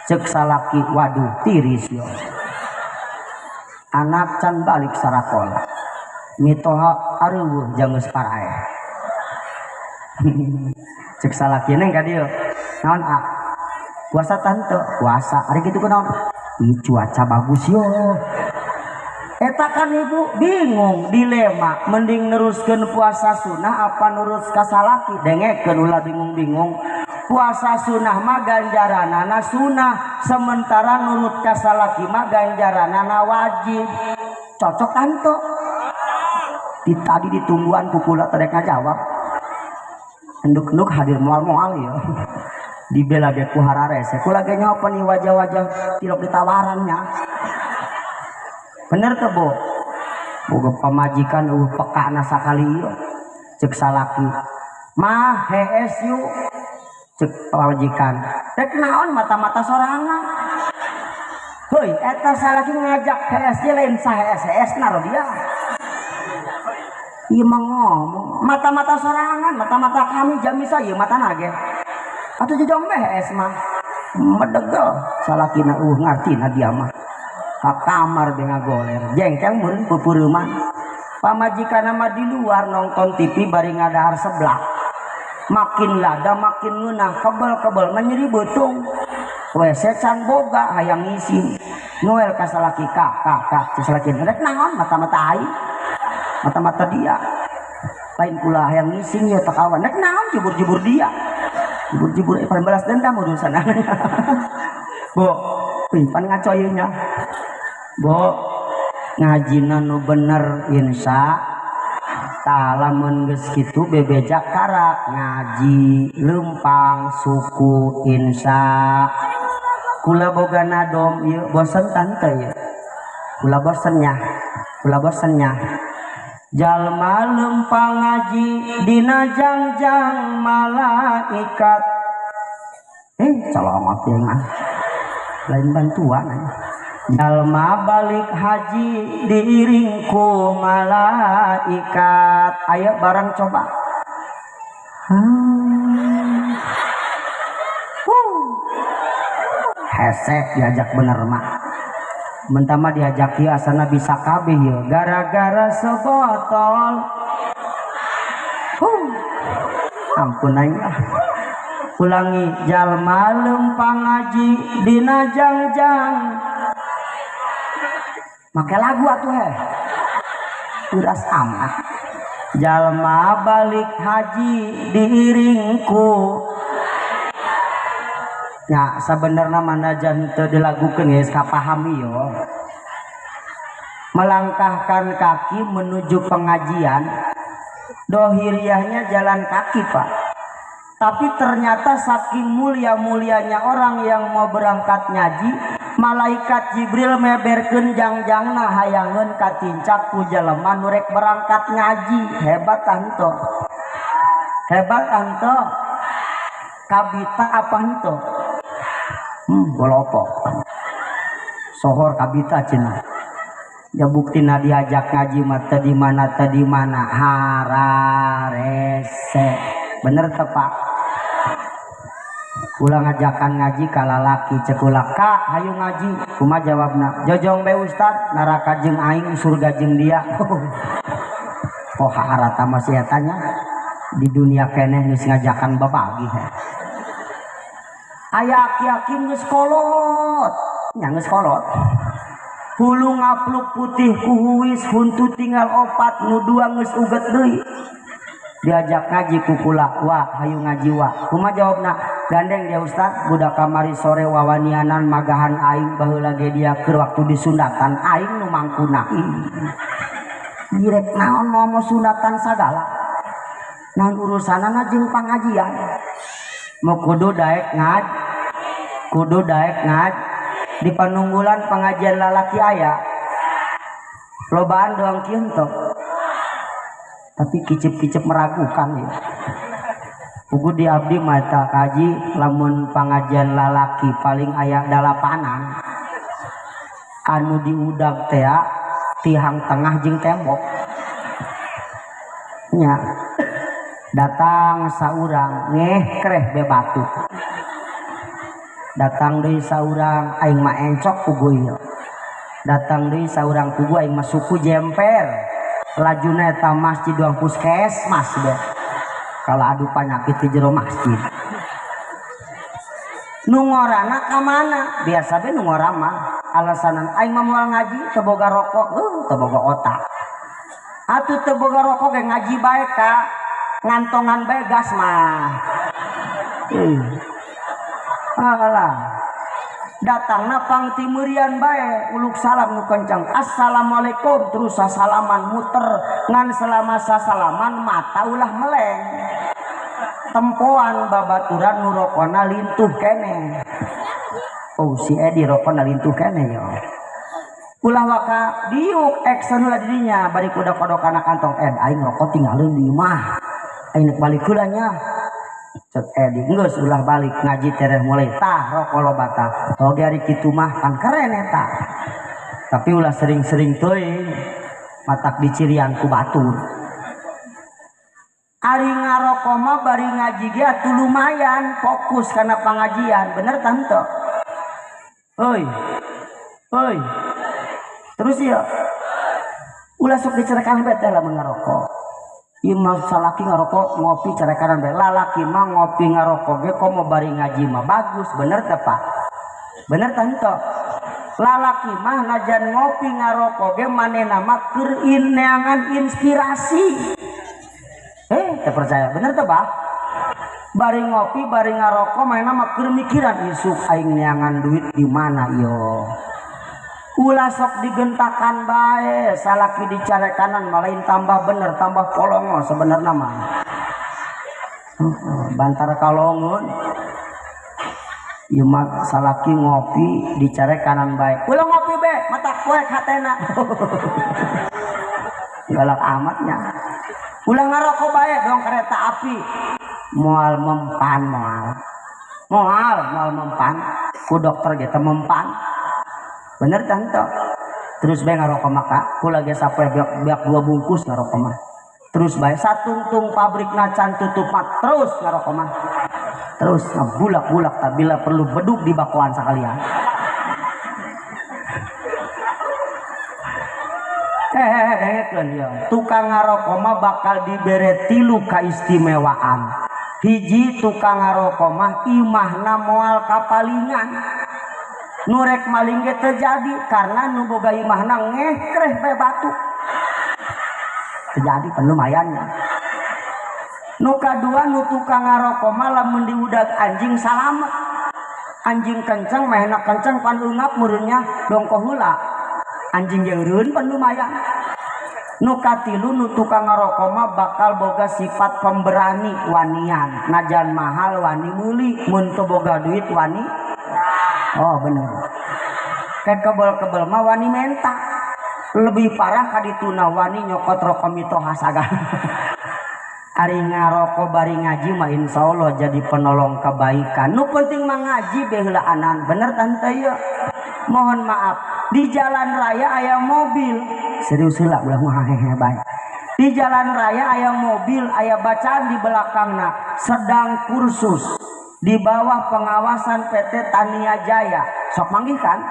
Cek salaki waduh tiris yo. Anak can balik sarakola. Mitoha areuweuh jang geus paraeh. Cek salaki neng ka dieu. Naon a? Puasa tante, puasa. Ari kitu kunaon? Ih cuaca bagus yo. Eta kan ibu bingung dilema mending neruskeun puasa sunah apa nurut ka salaki. Dengekeun ulah bingung-bingung. Puasa sunah mah ganjaranana sunah, sementara nurut ka salaki mah ganjaranana wajib. Cocok anto? Di tadi ditungguan kukula tadi ngajawab. Enduk-enduk hadir moal-moal ya. Dibela ge ku hararese. Kula ge nyopan nih wajah-wajah tilok ditawarannya. Bener teu, Bu? Boga pamajikan eueuh pekana sakali ieu. Cek salaki. Mah hees yuk. Cek pamajikan. Rek naon mata-mata sorangan. Heuy, eta salaki ngajak hees ge lain sahees-heesna dia. Ieu mah ngomong mata-mata sorangan, mata-mata kami jamisa ieu matana ge. Atuh jejong meh hees mah. Medegel salakina eueuh ngartina dia mah. Ka kamar be ngagoler, jengkel meureun peupeureuman. Pamajikanna mah di luar nonton TV bari ngadahar seblak. Makin lada makin ngeunah, kebel-kebel mah nyeri beutung. WC can boga hayang ngisi. Noel ka salaki ka ka ka cek salaki rek naon mata-mata aing. Mata-mata dia. Lain kula hayang ngising ya takawan. Rek naon jubur-jubur dia. Jubur-jubur paling balas dendam urusan. Bu, pan ngaco ieu nya. Bu, ngajina nu bener insya tah lamun geus kitu bebeja karak ngaji lempang suku insya. Kula boga nadom ieu bosen tante ieu. Kula bosen nya. Kula bosen nya. Jalma lempang ngaji dina jangjang malaikat. Colongot ieu mah. Lain bantuan aja. Jalma balik haji diiring ku malaikat. Ayo barang coba. Hesek diajak bener mah. Mentama diajak ieu asana bisa kabeh ieu gara-gara sebotol. Ampun aing ah. Ulangi jalma lempang ngaji dina jangjang. Make lagu atuh heh. Uras amat. Jalma balik haji diiringku. Ya sebenarnya mana jan teu dilagukeun geus kapahami yo. Melangkahkan kaki menuju pengajian, dohiriahnya jalan kaki, Pak. Tapi ternyata saking mulia-mulianya orang yang mau berangkat ngaji, malaikat Jibril meberkeun jangjangna hayangeun katincak ku jelema nu rek berangkat ngaji. Hebat anto. Hebat anto. Kabita apa anto? Golopok. Sohor kabita cenah. Ya buktina diajak ngaji mah teu di mana teu di mana hararese. Bener teu, Pak? Kula ngajakan ngaji ka lalaki cek kula, "Ka, hayu ngaji." Kumaha jawabna? "Jojong bae Ustad, neraka jeung aing, surga jeung dia." Oh, harata masih eta nya. Di dunia keneh geus ngajakan babagi. Aya aki-aki geus kolot, nya geus kolot. Hulu ngapluk putih kuhuis, huntu tinggal opat, nu dua geus uget deui. Diajak ngaji ku kula, "Wah, hayu ngaji wah." Kumaha jawabna? "Gandeng dia Ustad, budak kamari sore wawanianan magahan aing baheula ge dia keur waktu disundatan aing nu mangkuna." Direk naon mau sunatan sagala. Naon urusanana jeung pangajian. Mau kudu daek ngaj, kudu daek ngaj. Di panunggulan pengajian lalaki aya. Lobaan doang kieu henteu. Tapi kicip-kicip meragukan ya. Pugu di abdi mata kaji lamun pengajian lalaki paling aya dalapanan. Anu diudag tea tihang tengah jeung tembok. Nya. Datang saurang ngeh kreh be batu. Datang deui saurang aing mah encok pugu ieu. Datang deui saurang pugu aing mah suku jemper. Lajuna eta masjid doang puskesmas be. Kalau adu panyakit di jero masjid. Nu ngorana ka mana? Biasa be nu ngora mah alasanan aing mah moal ngaji teu boga rokok, teu boga otak. Atuh teu boga rokok ge ngaji bae ka. Ngantongan bae gas mah. Alah. Datangna pang timurian bae, uluk salam nu kenceng. Assalamualaikum terus sasalaman muter ngan selama sasalaman mata ulah meleng. Tempoan babaturan nu rokona lintuh keneh. Oh si Edi rokona lintuh keneh yo. Ulah waka diuk action ulah dirinya bari kuda kodokana kantong ed aing rokok tinggalin di imah. Aing nek balik heula nya. Cek Edi geus ulah balik ngaji tereh mulai tah rokok loba tah. Oge ari kitu mah kan keren eta. Tapi ulah sering-sering teuing matak dicirian ku batur. Ari ngarokok mah bari ngaji ge atuh lumayan fokus kana pangajian, bener tante? Heuy. Heuy. Terus ieu ulah sok dicerekan bae teh lamun ngarokok. Ieu mah salaki ngarokok ngopi carekanan bae. Lalaki mah ngopi ngarokok ge komo bari ngaji mah bagus, bener teh Pak? Bener teh henteu? Lalaki mah najan ngopi ngarokok ge manehna mah keur neangan inspirasi. Teu percaya, bener teh Pak? Bari ngopi bari ngarokok manehna mah keur mikiran isuk aing neangan duit di mana ieu. Ulah sok digentakan bae, salaki dicarekanan malain tambah bener, tambah polongo sebenarnya mah. Bantar kalongun. Ieu mah salaki ngopi dicarekanan bae. Ulah ngopi be, mata poek hatena. Galak amatnya. Ulah ngarokok bae dong kereta api. Moal mempan moal. Moal moal mempan. Ku dokter ge teu mempan. Bener tante? Terus bae ngarokok maka kula ge sapoe beak dua bungkus ngarokok mah. Terus bae satungtung pabrik nacan tutup mah terus ngarokok mah. Terus ngabulak-bulak tak bila perlu beduk di bakoan sakalian. Dengekeun ieu. Tukang ngarokok mah bakal dibere tilu kaistimewaan. Hiji tukang ngarokok mah imahna moal kapalingan. Nurek maling ge terjadi karena nu boga imahna ngekreh bae batu. Terjadi kan lumayannya. Nu kadua nu tukang ngarokok mah lamun diudag anjing salamet. Anjing kenceng mehna kenceng pan eungap meureunnya dongko heula. Anjing ge eureun pan lumayan. Nu katilu nu tukang ngarokok mah bakal boga sifat pemberani wanian. Najan mahal wani meuli, mun teu boga duit wani. Oh bener. Kayak kebel-kebel mah wani menta. Lebih parah kadituna wani nyokot rokok mitoha sagala. Ari ngarokok bari ngaji mah insyaallah jadi penolong kebaikan. Nu penting mah ngaji be heulaanan. Bener tante ieu? Mohon maaf, di jalan raya aya mobil. Serius heula ulah ngahehe bae. Di jalan raya aya mobil, aya bacaan di belakangna sedang kursus di bawah pengawasan PT Tania Jaya. Sok manggih kan?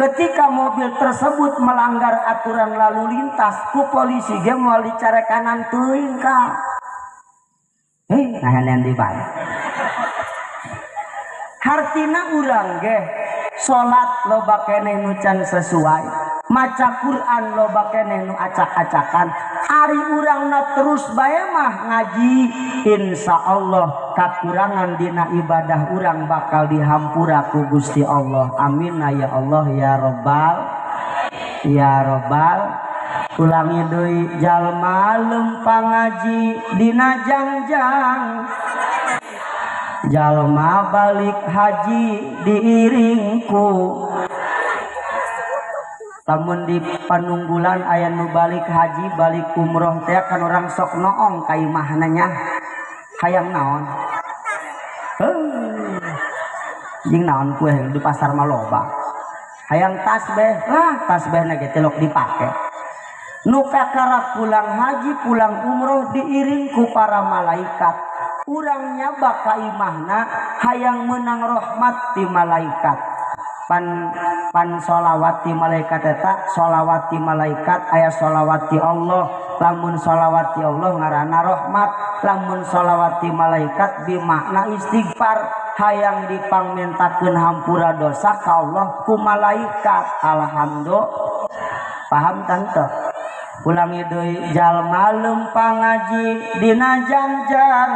Ketika mobil tersebut melanggar aturan lalu lintas, ku polisi ge moal dicarekanan teuing ka. Nahan di bae. Hartina urang ge salat loba keneh nu can sesuai, maca Quran loba keneh nu acak-acakan. Ari urangna terus bae mah ngaji, insya Allah kakurangan dina ibadah urang bakal dihampura ku Gusti Allah. Amin ya Allah ya Robbal ya Robbal. Ulangi deui jalma lempang ngaji dina jangjang jalma balik haji diiringku. Lamun di panunggulan aya nu balik haji balik umroh teh kan orang sok noong ka imahna nya hayang naon heuh jeung naon kue di pasar mah loba hayang tasbih lah tasbihna ge tilok dipake. Nu kakara pulang haji pulang umroh diiring ku para malaikat. Urang nyaba ka imahna hayang menang rahmat ti malaikat. Pan sholawat ti malaikat eta sholawat ti malaikat aya sholawat ti Allah. Lamun sholawat ti Allah ngaranna rahmat, lamun sholawat ti malaikat bimakna istighfar hayang dipangmentakeun hampura dosa ka Allah ku malaikat. Alhamdulillah. Paham tante? Ulangi deui jalma lempang ngaji dina jangjang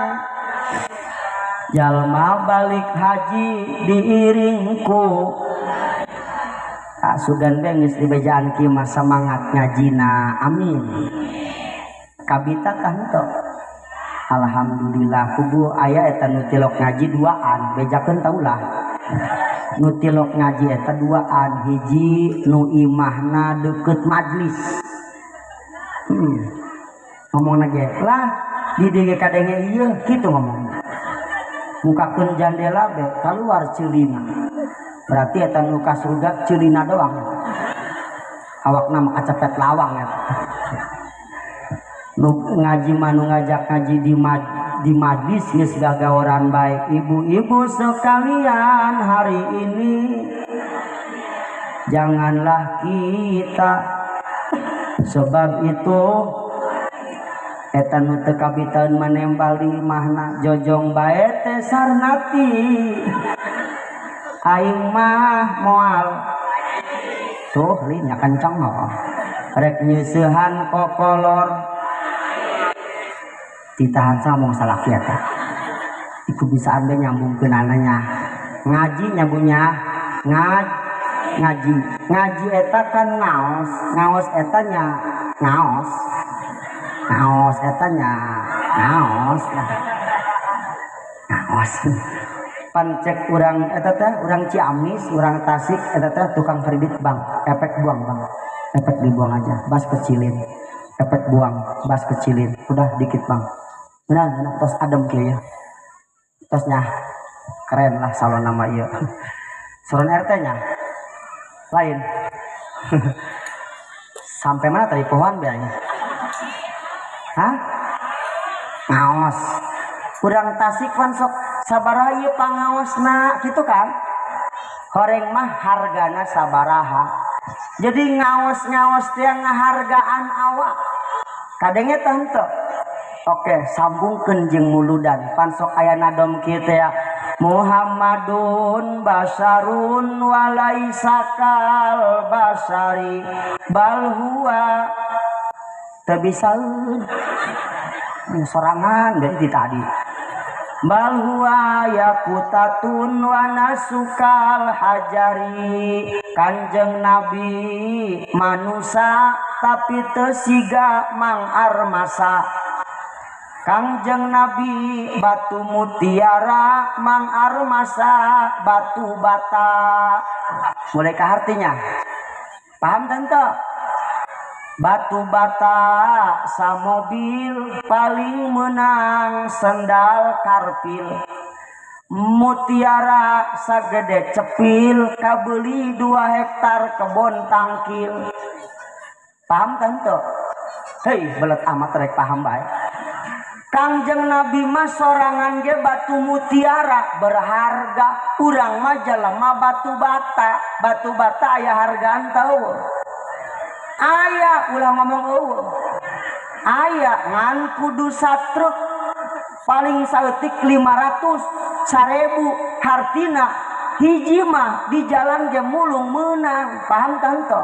jalma balik haji diiringku. Sugan be geus dibejaan kieu mah semangat ngajina. Amin. Kabita tah henteu. Alhamdulillah kubu aya eta nu tilok ngaji duaan bejakeun taulah. Nu tilok ngaji eta duaan hiji nu imahna deukeut majlis. Ngomong lagi lah di dieu kadenge ieu kitu ngomong. Mukakeun jandela be kaluar ceulina. Berarti eta nu ka surga ceulina doang. Awakna mah kacepet lawang eta. Nu ngaji mah nu ngajak ngaji di majlis geus gagaoran bae. Ibu-ibu sekalian hari ini janganlah kita sebab itu eta nu teu kabitaeun manembal di imahna jojong bae teh sarnati aing mah moal tuh linya kencang mah rek nyeusehan kokolor ditahan sama salaki eta iku bisaan be nyambungkeun ananya ngaji nyambungnya ngaji ngaji eta kan ngaos ngaos eta nya ngaos ngaos eta nya ngaos ngaos pancek urang eta teh urang Ciamis urang Tasik eta teh tukang kredit bang efek buang bang efek dibuang aja bas kecilin efek buang bas kecilin udah dikit bang benar benar tos adem kieu ya tosnya keren lah salon nama ieu salon RT nya lain. Sampai mana tadi pohon biaya? Hah? Ngaos. Urang Tasik pan sok sabaraha ieu pangaosna gitu kan? Horeng mah hargana sabaraha. Jadi ngaos-ngaos teh ngahargaan awak. Kadenge teh henteu. Oke, sambungkeun jeung muludan. Pan sok aya nadom kieu teh ya. Muhammadun basarun walaisa kal basari bal huwa teu bisaeun sorangan dari tadi bal huwa yakutatun wa nasukal hajari. Kanjeng Nabi manusa tapi teu siga Mang Armasa. Kangjeng Nabi batu mutiara Mang Armasa batu bata. Mulai ke artinya paham tante? Batu bata samobil paling menang sendal karpil. Mutiara sagede cepil kabeli 2 hektar kebon tangkil. Paham tante? Hei belet amat rek paham bae. Kangjeng Nabi mah sorangan ge batu mutiara berharga, urang mah jelema batu bata. Batu bata aya hargaan tau? Aya, ulah ngomong eueuh. Aya ngan kudu satruk paling saeutik 500, 1000 hartina hiji mah di jalan ge mulung meunang. Paham tante?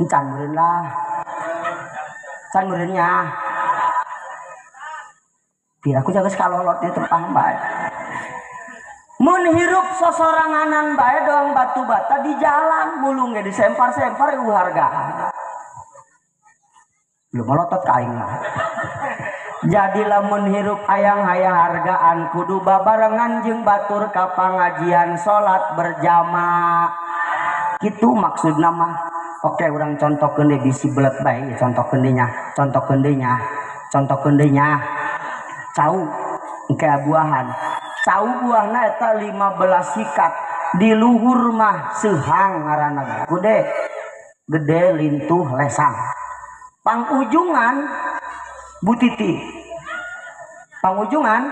Encan meureun lah. Can meureun nya. Biar aku jaga sekalolot itu paham bae. Mun hirup sosoranganan bae doang batu bata di jalan mulung ge disempar-sempar eueuh hargaan. Lu melotot ka aing lah. Jadi lamun hirup hayang haya hargaan kudu babarengan jeung batur ka pangajian salat berjamaah. Kitu maksudna mah. Oke, urang contohkeun deui bisi belet bae, contohkeun deui nya, contohkeun deui nya, contohkeun deui nya. Cau engke buahan. Cau buahna eta 15 sikat. Di luhur mah seuhang ngaranna. Gede. Gede lintuh lesang. Pangujungan butiti. Pangujungan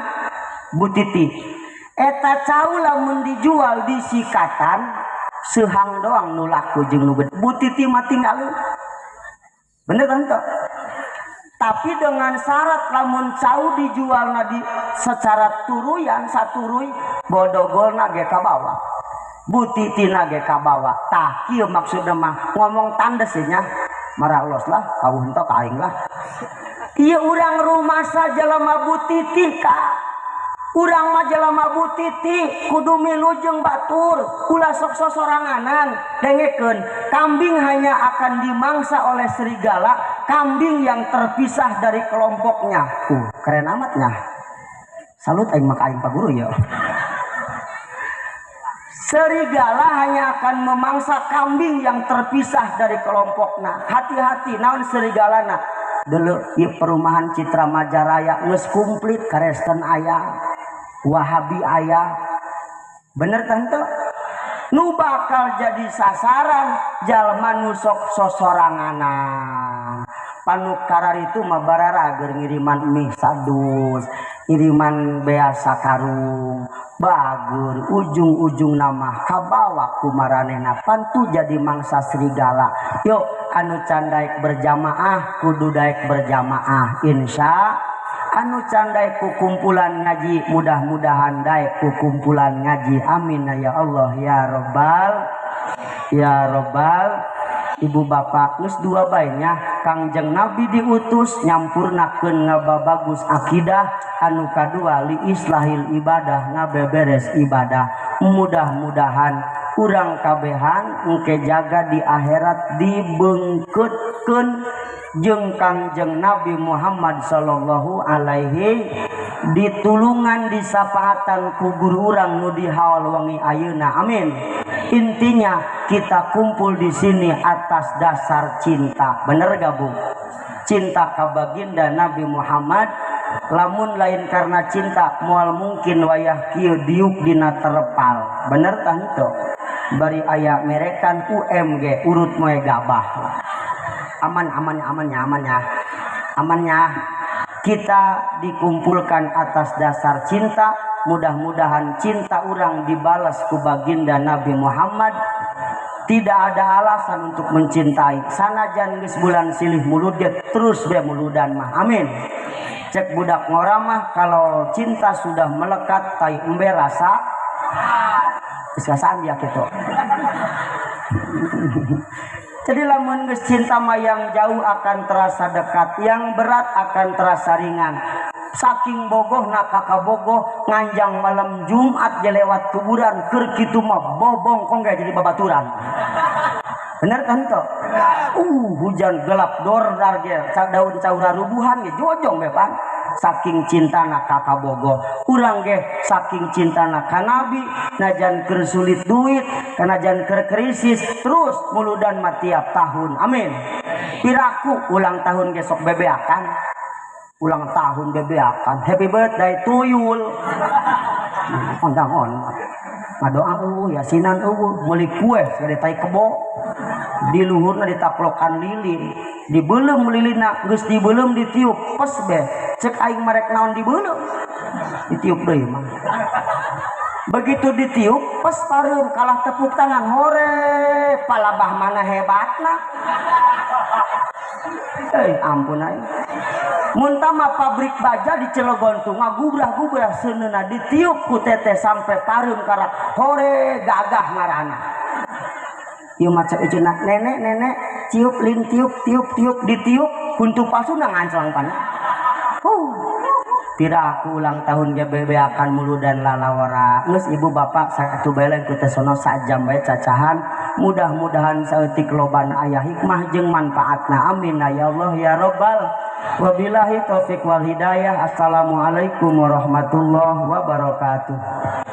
butiti. Eta cau lamun dijual di sikatan seuhang doang nu laku jeung nu gede. Butiti mah tinggalin. Bener kan toh? Tapi dengan syarat lamun cau dijualna di secara turuyan saturuy bodogolna ge kabawa. Butitina ge kabawa. Tah kieu maksudna mah ngomong tandes nya. Marah los lah, kawuh henteu ka aing lah. Ieu urang rumasa jelema butiti ka. Urang mah jelema butiti kudu milu jeung batur, ulah sok sosoranganan. Dengekeun, kambing hanya akan dimangsa oleh serigala, kambing yang terpisah dari kelompoknya. Keren amatnya. Salut aing mah ka aing Pak Guru ya. Serigala hanya akan memangsa kambing yang terpisah dari kelompoknya. Hati-hati naon serigalana. Dulu ieu perumahan Citra Majaraya geus komplit Kristen aya, Wahabi aya. Bener teh henteu? Nu bakal jadi sasaran jalma nu sok sosoranganan. Panu kararitu mah bararager ngiriman mie sadus, ngiriman bea sakarung, bagur ujung-ujung nama kabawa ku maranehna pantu jadi mangsa serigala. Yuk anu can daek berjamaah kudu daek berjamaah insya. Anu can daek ku kumpulan ngaji mudah-mudahan daek ku kumpulan ngaji. Amin ya Allah ya robbal ya robbal. Ibu bapak geus dua bae nya Kangjeng Nabi diutus nyampurnakeun ngababagus akidah, anu kadua li islahil ibadah ngabeberes ibadah. Mudah-mudahan urang kabehan engke jaga di akhirat dibengkeutkeun jeung Kangjeng Nabi Muhammad sallallahu alaihi ditulungan disapaatan ku guru urang nu dihaul wengi ayeuna. Amin. Intinya kita kumpul di sini atas dasar cinta. Bener gak Bu? Cinta ka baginda Nabi Muhammad. Lamun lain karena cinta moal mungkin wayah kieu diuk dina terpal. Bener tah henteu? Bari aya merekan UMG urut moe gabah. Aman aman aman ya aman ya. Amannya kita dikumpulkan atas dasar cinta. Mudah-mudahan cinta orang dibalas ku baginda Nabi Muhammad. Tidak ada alasan untuk mencintai. Sanajan geus bulan silih mulud ge terus be muludan mah. Amin. Cek budak ngora mah kalau cinta sudah melekat tai embe rasa geus rasaan dia kitu. Jadi lamun geus cinta mah yang jauh akan terasa dekat, yang berat akan terasa ringan. Saking bogoh nak kakak bogoh nganjang malam Jumat je lewat kuburan keur kitu mah bobongkong ge jadi babaturan. Bener kan toh? Hujan gelap dordar ge daun caura rubuhan ge jojong be pan. Saking cintana kakak bogoh urang ge saking cintana ka nabi najan keur sulit duit kanajan keur krisis terus muludan mah tiap tahun. Amin. Piraku ulang tahun ge sok bebeakan. Ulang tahun bebeakan happy birthday tuyul ondang-on ngadoa eueuh yasinan eueuh meuli kue segede tai kebo di luhurna ditaplokan lilin dibeuleum lilina geus dibeuleum ditiup pes be cek aing marek naon dibeuleum ditiup deui mah begitu ditiup pes pareum kalah tepuk tangan hore palabah mana hebatna. Ampun aing muntah mah pabrik baja di Cilegon tuh ngagubrah-gubrah seuneuna ditiup ku teteh sampai pareum karak hore gagah ngaranna. Ieu mah cek eceuna nenek-nenek ciup lin tiup tiup tiup ditiup kuntu palsu na nganclang pan. Piraku ulang tahun ge bebeakan mulu dan lalawara. Geus ibu bapak satu bae lain ku teh sono sajam bae cacahan. Mudah-mudahan saeutik loban aya hikmah jeung manfaatna. Amin ya Allah ya Rabbal. Wabillahi taufik wal hidayah. Assalamualaikum warahmatullahi wabarakatuh.